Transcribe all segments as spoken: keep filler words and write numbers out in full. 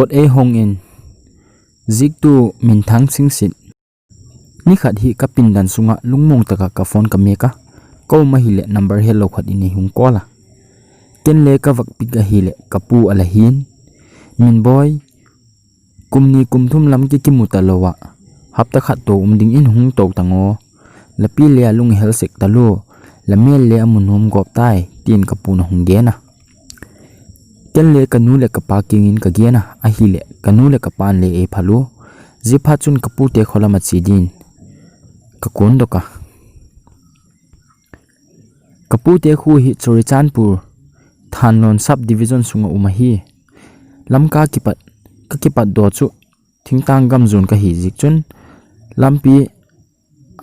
Kot ei hong in, ziek tu Minthang Singsit. Nikhat hi ka pindan sunga lungmong taka ka phone ka mek a, ka um ahile number hello khat in ei hung call a. Ken le ka vak pick ahile ka pu ala hin, Minboi, kum ni kum thum lam ki kimu talou a, hapta khat to um dingin hung to tango. Lapi le alung hel sek talou, la mel le amu nom gop tai, tin ka pun ahung gen a. Ken le ka nu le ka pa kiang in ka gen a, ahile ka nu le ka pan le ei phal u. Ziephat chun ka pu te kho lam a che din ka kon doh a. Ka pu te kho hi Churachandpur Thanlon Sub Division sunga um ahi. Lamka kipat, ka kipat doh chu thingtang gam zon ka hi ziek chun, lampi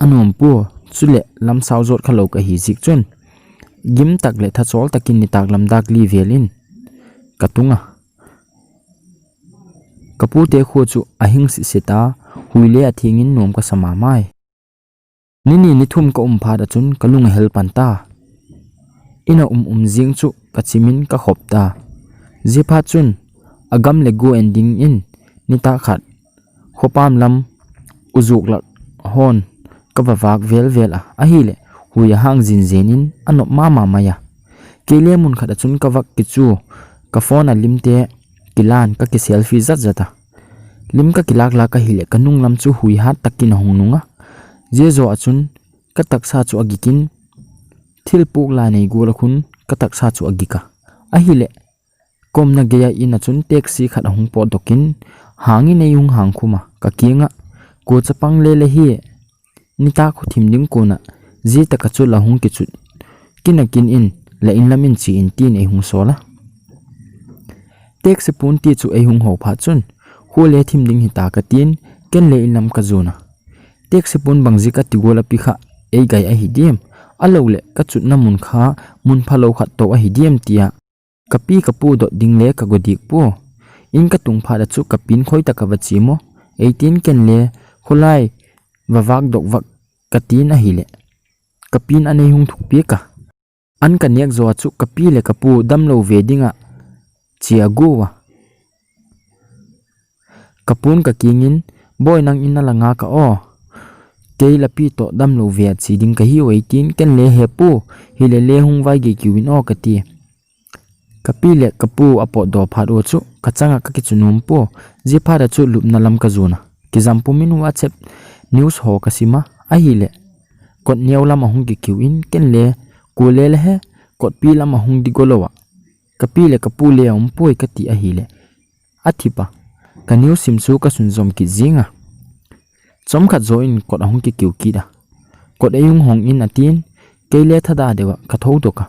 anom pua, chule lam sao zot kha lou ka hi ziek chun, gim tak le thachol takin nitak lam dak li vel in ka tung a. Ka pu te kho chu ahing sisi ta, hui le atheng in nom ka sa mama e. Ni ni ni thum ka um phat a chun ka lung ahel pan ta. Inn a um um zieng chu ka chim in ka khop ta. Ziephat chun agam le go en dingin nitah khat khopam lam u zuk lak hon ka va vak vel vel a, ahile hui ahang zin zin in anop mama mai a. Kei le mun khat a chun ka vak kichu, ka phone a lim te kilan, ka ki selfie zat zat a. Lim ka kilak lak ahile ka nung lam chu hui hat takin ahung nung a. Zia zo a chun ka taksa chu agik in, thil puk la nei gul a khun ka taksa chu agik a. Ahile ka umna gei a inn a chun taxi khat ahung pot doh in, hang in ei hung hang khum a, ka kiang a, ko chapang le le hi, nitah kho thim ding kon a, zia tak a chu la hung kichut kin a kin in, la inn lam in che in, tin ei hung sol a. Taxi pun ti chu ei hung ho phat chun, kho le thim ding hita ka tin, ken le inn lam ka zun a. Taxi pun bang ziek a ti gol a pi kha, ei gai ahi diam, alou le ka chutna mun kha mun phalou khat to ahi diam tia ka pi ka pu dot ding le ka go dik pua. Inn ka tung phat a chu ka pin khoi taka va chim u, ei tin ken le kholai va vak doh vak ka tin ahile ka pin anei hung thuk piak a. An ka nek zo a chu ka pi le ka pu damlou ve ding a chia gu a. Ka pun ka kiang in, "Boi, nang in a la nga ka o. Kei la pi to damlou ve a chi ding ka hi u," ei tin, ken le, "He pu, hile le hung vai gei kiu in o," ka ti. Ka pi le ka pu a pot doh phat u chu ka chang a ka kichu nom pua. Ziephat a chu lupna lam ka zun a. Kijam pum in WhatsApp news ho ka sim a, ahile kot neo lam ahung kikiu in, ken le, "Ko le le he, kot pi lam ahung di go lou a, ka pi le ka pu le a um puai," ka ti ahile a thip a. Ka news sim chu ka sunzom kit zing a. Chomkhat zo in kot ahung kikiu kit a. Kot ei hung hong in a tin, kei le thada deu a ka tho doh a.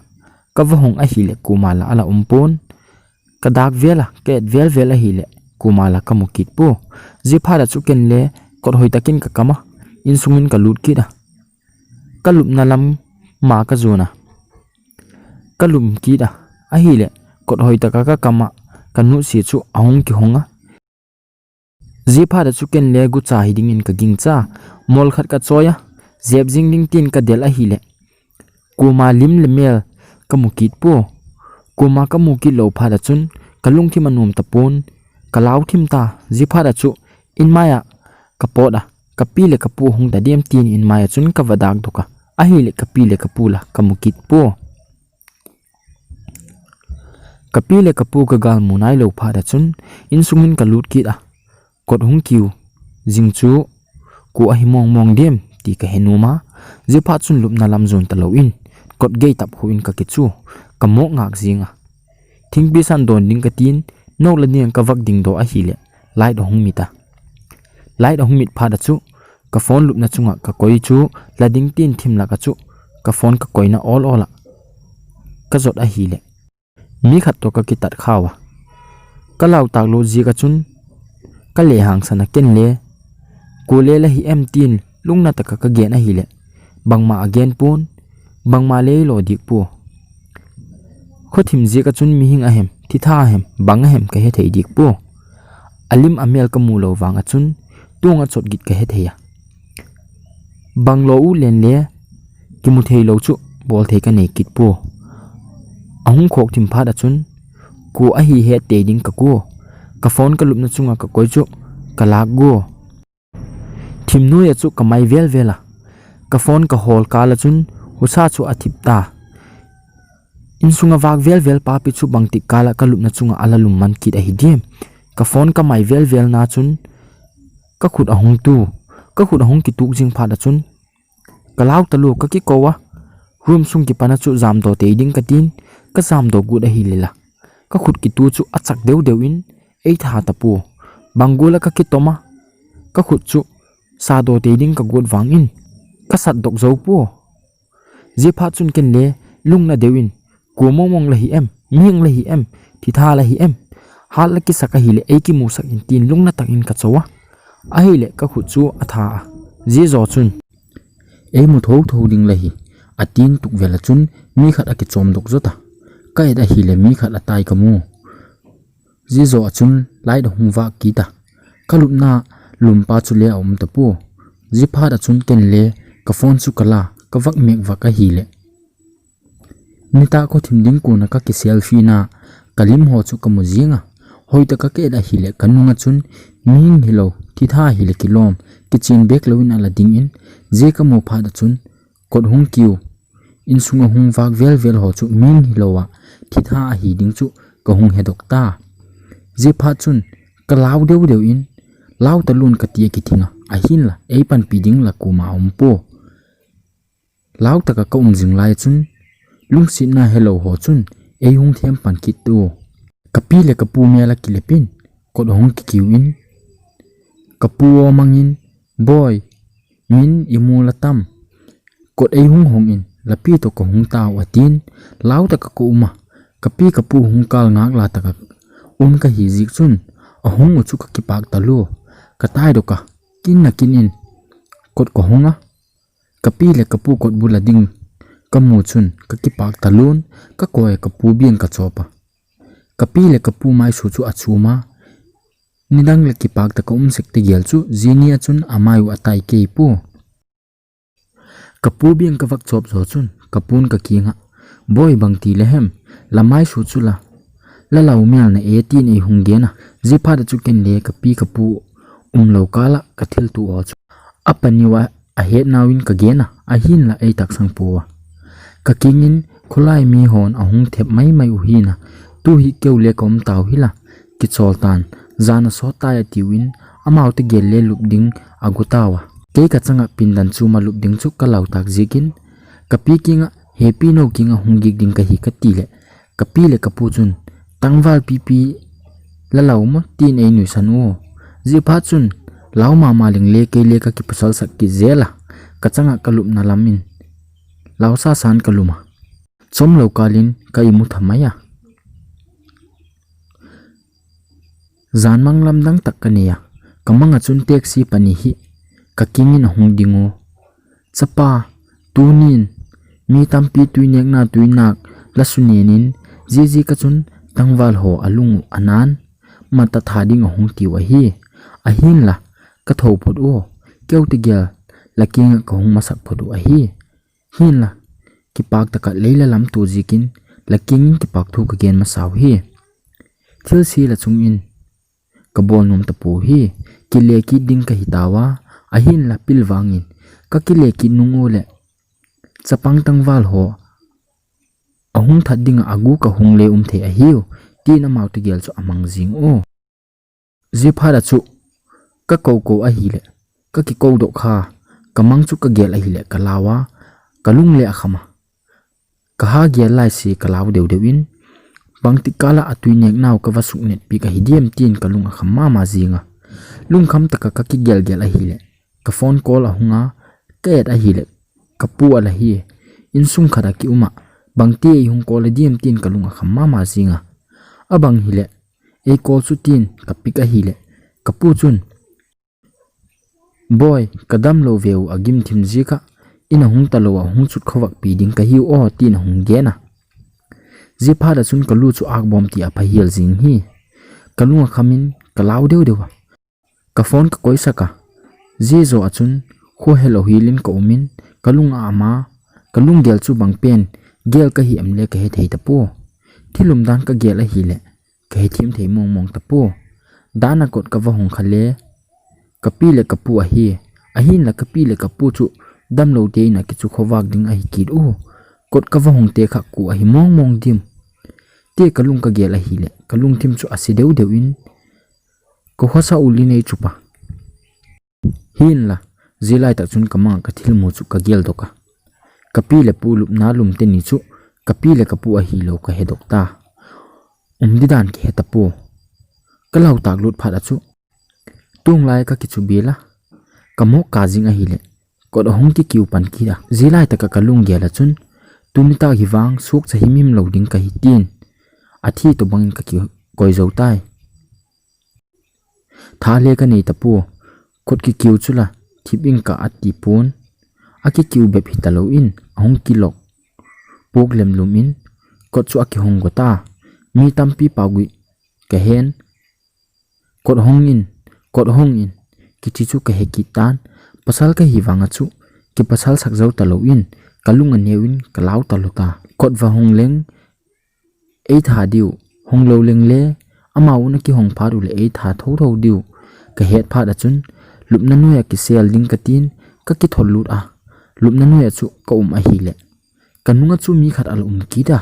Ka va hong ahile kuama la a la um pon. Ka dak vel a, ka et vel vel ahile kuama la ka mu kit pua. Ziephat a chu ken le kot hoi takin ka kam a, insung in ka lut kit a. Ka lupna lam ma ka zun a. Ka lum kit a, ahile kot hoi taka ka kam a, ka nutsia chu ahung kihong a. Ziephat a chu ken le gucha hi ding in ka gingcha, mol khat ka choi a, zep zing ding tin ka del ahile kuama lim le mel ka mu kit pua. Kuama ka mu kit lou phat a chun ka lungthim a nuam ta pon, ka lau thim ta. Ziephat a chu in mai a ka pot a, ka pi le ka pu hung ta diam tin in mai a chun ka va dak doh a, ahile ka pi le ka pu la ka mu kit pua. Ka pi le ka pu ka gal mu nai lou phat a chun insung in ka lut kit a, kot hung kiu zing chu ko ahi mong mong diam ti ka he nom a. Ziephat chun lupna lam zun ta lou in kot gei tap khu in ka kichu, ka mok ngak zing a. Thingpi san don ding ka tin, nok la ding ka vak ding doh ahile light ahung mit a. Light ahung mit phat a chu ka phone lupna chunga ka koi chu la ding tin thim lak a chu ka phone ka koina ol ol a ka zot ahile mi khat to ka kitat khau a. Ka lau tak lou ziek a chun ka le hangsan a, ken le, "Ko le la hi em?" tin lungna taka ka gen ahile bangma a gen pon, bangma le lo dik pua. Khothim ziek a chun mihing ahem, thitha ahem, bang ahem ka he thei dik pua. A lim a mel ka mu lou vang a chun tung a chot git ka he thei a. Bang lo u len le kimu thei lou chu bol thei ka nei kit pua. Ahung khok thim phat a chun ko ahi het tei ding ka ku. Ka phone ka lupna chunga ka koi chu ka lak go. Thim noiya chu ka mai vel vel a. Ka phone ka hol kal a chun husa chu a thip ta. Insunga vak vel vel papi chu bangtik kal a ka lupna chunga a la lum man kit ahi diam. Ka phone ka mai vel vel na chun ka khut a hung tu. Ka khut a hung kituk jing phat a chun ka lau ta lu ka kiko a. Room sung kipana chu jam do tei ding ka tin, ka jam do gut ahi lela. Ka khut kitu chu a chak deu deu in ei tha ta pu. Bang gula ka kitom a. Ka khut chu sa do tei ding ka gut vang in ka sat dok zo pu. Zia phat chun ken le lungna deu in, "Kua mong mong la hi em, mihing la hi em, thitha la hi em, hat la kisak ahi le ei kimusak in," tin lungna tak in ka cho a. Ahi le ka khut chu a tha a. Zia zo chun, "Ei mu tho tho ding la hi," a tin tuk vel a chun mi khat a kichom dok zo ta. Ka et ahi le mi khat a tai ka mu. Zia zo a chun light a hung vak kit a. Ka lupna lum pa chu le a um ta pu. Zia phat a chun ken le ka phone chu ka la, ka vak mek vak ahi le. Nita ko thim ding kuna ka ki selfie na, ka lim ho chu ka mu zing a. Hoi ta ka ke da hi le ka nung a chun mihing hi lo, thitha hi le kilom, kichin bek lo in a la ding in, zia ka mu phat a chun, kot hung kiu. Insunga hung vak vel vel ho chu mihing hi lo a, thitha ahi ding chu ka hung he dok ta. Zia phat chun ka lau deu deu in, "Lau ta lun," ka ti a kithing a, ahin la, ei panpi ding la kuma um pu. Lau taka ka um zing lai chun, lungsetna he lo ho chun, ei hung them pan kit tu. Ka pi le ka pu mel a kilep in, kot hung kikiu in, ka pu o mang in, "Boi, min i mu la tam. Kot ei hung hong in, la pi to ka hung tau," a tin, lau taka ka um a, ka pi ka pu hung kal ngak la taka um ka hi zik chun, a hung u chu ka kipak ta lu, ka tai do ka, kin na kin in, kot ka hung a, ka pi le ka pu kot bul a ding ka mu chun, ka kipak ta lun, ka koi a ka pu biang ka chop a. Ka pi le ka pu mai su chu a chum a, nidang le kipak ta ka um sek te gel chu, zia ni a chun a mai u a tai kei pu. Ka pu biang ka vak chop zo chun, ka pun ka kinga, "Boi, bang ti le hem, la mai su chu la, la lau mel na e," tin ei hung gen a. Zia phat a chu ken le ka pi ka pu um lo kal a ka thil tu o chu. A pani u a a het nau in ka gen a, ahin la ei tak sang pu a. Ka king in khulai mi hon a hung thep mai mai u hin a, tu hi keu le ka um tau hi la, kichol tan, zan a sot tai a tiu in, amau te gel le lup ding a gu tau a. Kei ka chang a pindan chu ma lup ding chu ka lau tak zik in, ka pi king a, "He pi, no king a hung gik ding ka hi," ka ti le, ka pi le ka pu chun, "Tangval pipi la lau mo?" tin ei nuisan u. Zia phat chun, lau mama leng le kei le ka kipasal sak kit zel a, ka chang a ka lupna lam in, lau sa san ka lum a. Chom lo kal in ka i mu tha mai a. Zan mang lam dang tak ka nei a, ka mang a chun taxi pani hi ka king in a hung ding u. Chapa, tunin mi tampi tuinekna tuinak la su nen in, zia zia ka chun tangval ho a lung u a nan, mata tha ding a hung tiu ahi. Ahin la, ka tho phot u, keu te gel la king a ka hung masak phot u ahi. Hin la, kipak taka lei la lam tu zik in, la king in kipak thu ka gen masa u hi. Thil si la chung in, ka bol nom ta pu hi, kile kit ding ka hi tau a, ahin la pil vang in, ka kile kit nung u le, chapang tangval ho a hung that ding a a gu ka hung le um thei ahiu, tin amau te gel chu a mang zing u. Zia phat a chu ka ko ko ahi le, ka kiko do kha, ka mang chu ka gel ahi le, ka lau a, ka lung le a kham a. Ka ha gel lai si ka lau deu deu in, bang ti kal a a tuinekna u ka va suk net pi ka hi diam tin ka lung a kham mama zing a. Lungkham taka ka kigel gel ahi le, ka phone call a hung a, ka et ahi le, ka pu a la hi. Insung khat a ki um a, bang ti ei hung call a diam tin ka lung a kham mama zing a. A bang hi le, ei call chu tin ka pick ahi le, ka pu chun, "Boi, ka dam lo ve u, a gim thim zik a, in a hung ta lo a hung chut khovak pi ding ka hiu o," tin a hung gen a. Zia phat a chun ka lu chu ak bom ti a pha hial zing hi. Ka lung a kham in ka lau deu deu a. Ka phone ka koi sak a. Zia zo a chun khua he lo hil in ka um in ka lung a ama, ka lung gel chu bang pen gel ka hi em le ka he thei ta pu. Thil um dan ka gel ahi le, ka he thiam thei mong mong ta pu. Dana kot kava hong kha le, kapi le kapu ahi. Ahinla kapi le kapu chu damlou te ina kichu khovah ding ahi kit u. Kot kava hong te kha ku ahi mong mong dim. Te kalung kagel ahile, kalungthim chu ase deu deu in, kahosa u li nei chupa. Hinla, zilai tak chun kamang kathilmu chu kagel doh a. Kapi le pu lupna lum teni chu, kapi le kapu ahilou kahe doh ta. Umdi dan kihe tapo. Kalhau tak lut phat a chu, tunglai kakichu bela, kamok kajing ahile, kot ahung kikiu pan kit a. Zilai taka kalung gel a chun, tuni tak hi vang sukcha himhim lou ding kahi tin, athi tobangin kakikoi jou tai. Tha le kanei tapo, kot kikiu chu la, thip in ka ati pon, akikiu bep hita lou in, ahung kilok puk lem lum in, kot chu akihong go ta, mi tampi pagui kahen, kot hong in, kot hong in, kiti chu kahe kit tan, pasal kahi vang a chu, kipasal sak jou ta lou in, kalung aneo in, kalau ta lou ta. Kot va hong leng, eitha diu, hong lou leng le, amau na kihong phat u le eitha thotho diu, kahet phat a chun, lupna noi a kisel ding katin, kakithol lut a, lupna noi a chu kaum ahile, kanung a chu mi khat ala um kit a.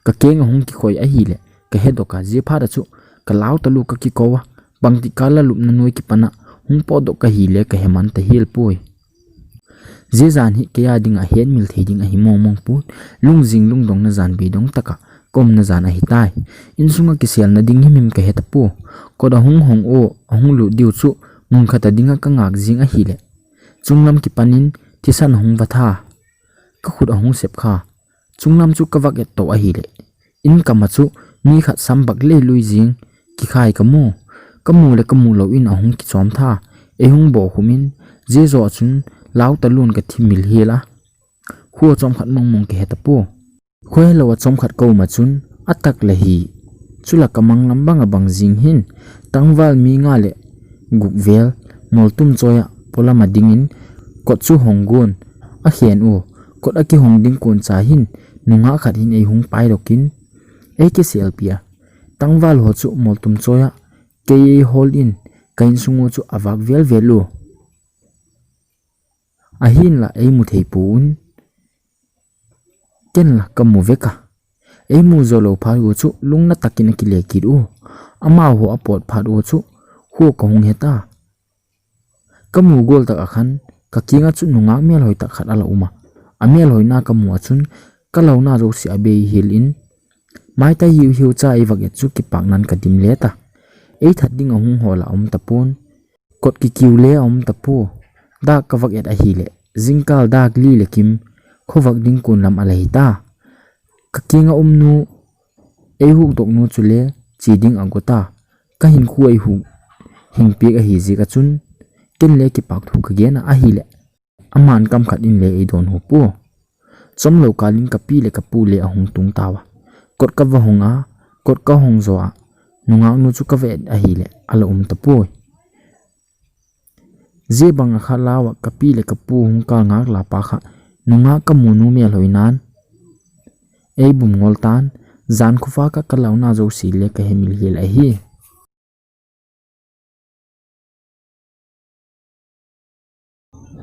Kakeng ahung kikhoi ahile, kahe doh a, zia phat a chu, kalau ta lou kakikou a, bangti kala lupna noi kipan a, hung pot doh kahi le kahe man ta hel poi. Zia jan hi kei a dinga hetmil thei ding ahi mong mong pon, lungjing lungdong na jan beidong taka, kaumna jan ahi tai. Insunga kiselna ding himhim kahe tapo, kot ahung hong u, ahung lut diu chu, mun khat a dinga kangak jing ahile, chunglam kipan in, thisan ahung va tha, kakhut ahung sep kha, chunglam chu kavak et to ahile, in kam a chu mi khat sam bak lei lui jing, kikhai kamu, kamu le kamu lou in ahung kichom tha, eihung bohkhum in, zia jo a chun lau ta lun kathimil hel a. Khua chomkhat mong mong kahe tapo. Khua helou a chomkhat kaum a chun, atak le hi, chula kamang lam banga bang jing hin, tangval mi nga le guk vel, moltum choi a, polam a dingin, kot chu hong gon, akhen u, kot akihong ding kon cha hin, nungah khat hin eihung pai doh in, eikiselpi a, tangval ho chu moltum choi a, kei eihol in, ka insung u chu avak vel vel u. Ahinla eimu thei pon, ken la kamu vek a. Eimu jou lou phat u chu lungna takin akile kit u. Amaho apot phat u chu khua kahung he ta. Kamu gol tak a khan, kakinga chu nungak melhoi tak khat ala um a. Amelhoina kamu a chun, kalauna jouse abei hel in, maitai hiu hiu cha eivak et chu kipaknan kadim le ta. Eithat ding ahung hol a um tapon. Kot kikiu le aum tapo. Dak kavak et ahile, jingkal dak li le kim, khovah ding kon lam ala hi ta. Kakinga um nu, eihuk doh nu chule, che ding ago ta. Kahinkho eihuk hing piak ahi jeh a chun, ken le kipak thu kagen a ahile, aman kam khat in le eidon u po. Chomlou kal in kapi le kapu le ahung tung tauva. Kot kava hong a, kot kahong jo a, nungak nu chu kava et ahile, ala um tapoi. Zia bang a kha lau a kapi le kapu hung kal ngak la pa kha, nungak kamu nu melhoi nan, eibum ngol tan, jan khovah a kalauna jouse le kahemil hel ahi.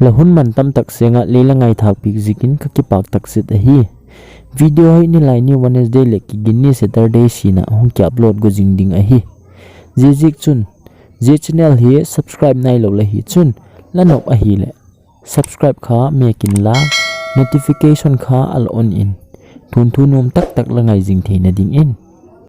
La hun man tamtak senga leila ngaithak piak jeh in kakipak takset ahi. Video hi nilai ni Wednesday le kigin ni Saturday sina hung ki upload go jing ding ahi. Jeh jeh chun, zia channel hi subscribe nailou la hi chun, la nop ahile, subscribe kha mek in la, notification kha ala on in, thun thu nom taktak la ngai jing theina dingin.